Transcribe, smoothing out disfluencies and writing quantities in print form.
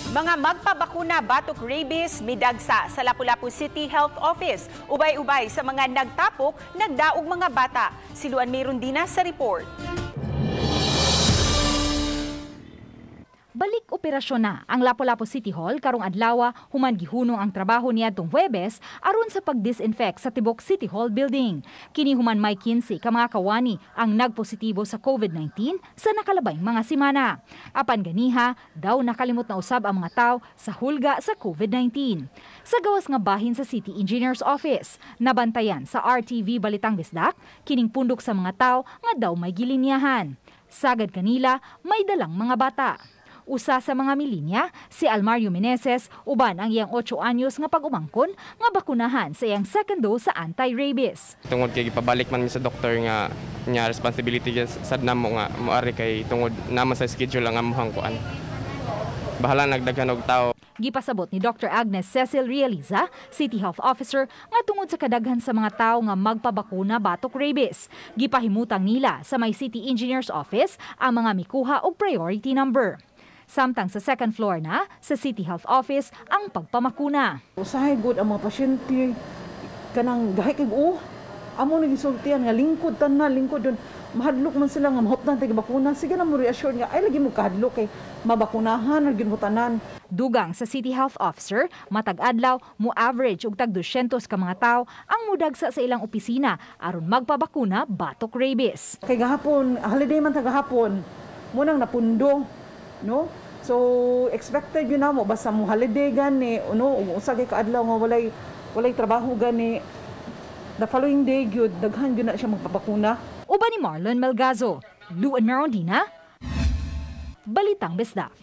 Mga magpabakuna batok rabies midagsa sa Lapu-Lapu City Health Office. Ubay-ubay sa mga nagtapok, nagdaog mga bata. Si Luan Merundina sa report. Balik operasyon na ang Lapu-Lapu City Hall karong adlaw human gihunong ang trabaho niadtong Huwebes aron sa pag-disinfect sa tibok City Hall building. Kini human may 15 ka mga kawani ang nagpositibo sa COVID-19 sa nakalabay mga simana. Apan ganiha daw nakalimot na usab ang mga tawo sa hulga sa COVID-19. Sa gawas nga bahin sa City Engineer's Office, nabantayan sa RTV Balitang Bisdak kining pundok sa mga tawo nga daw may gilinyahan. Sagad kanila may dalang mga bata. Usa sa mga milinya, si Almario Meneses, uban ang iyang 8 anyos nga pag-umangkon nga bakunahan sa iyang second dose sa anti-rabies. Tungod kay gipabalik man mi sa doktor nga nya responsibility sad namo nga moari kay tungod naman sa schedule ang amuhang kuan. Bahala nagdaghan og tao. Gipasabot ni Dr. Agnes Cecil Realiza, City Health Officer, nga tungod sa kadaghan sa mga tao nga magpabakuna batok rabies. Gipahimutang nila sa may City Engineer's Office ang mga mikuha og priority number. Samtang sa second floor na, sa City Health Office, ang pagpamakuna. Usahay good ang mga pasyente, kanang gahi kay oh, amo nang gisultian nga lingkod tanan, lingkod dun. Mahadlok man sila nga mahuptan tag bakuna. Sige na mo reassure nga ay lagi mo kahadlok kay mabakunahan or gid mo tanan. Dugang sa City Health Officer, matag adlaw mo average og tag 200 ka mga tawo ang mudagsa sa ilang opisina aron magpabakuna batok rabies. Kay gahapon, holiday man ta gahapon, mo nang napundo, no? So expected yun na mo basta mo holiday gani no, usa kay kaadlaw nga walay trabaho gani, the following day gyud daghan gyud na siya magpabakuna. Uban ni Marlon Melgazo, Luan Merondina, Balitang Bisdak.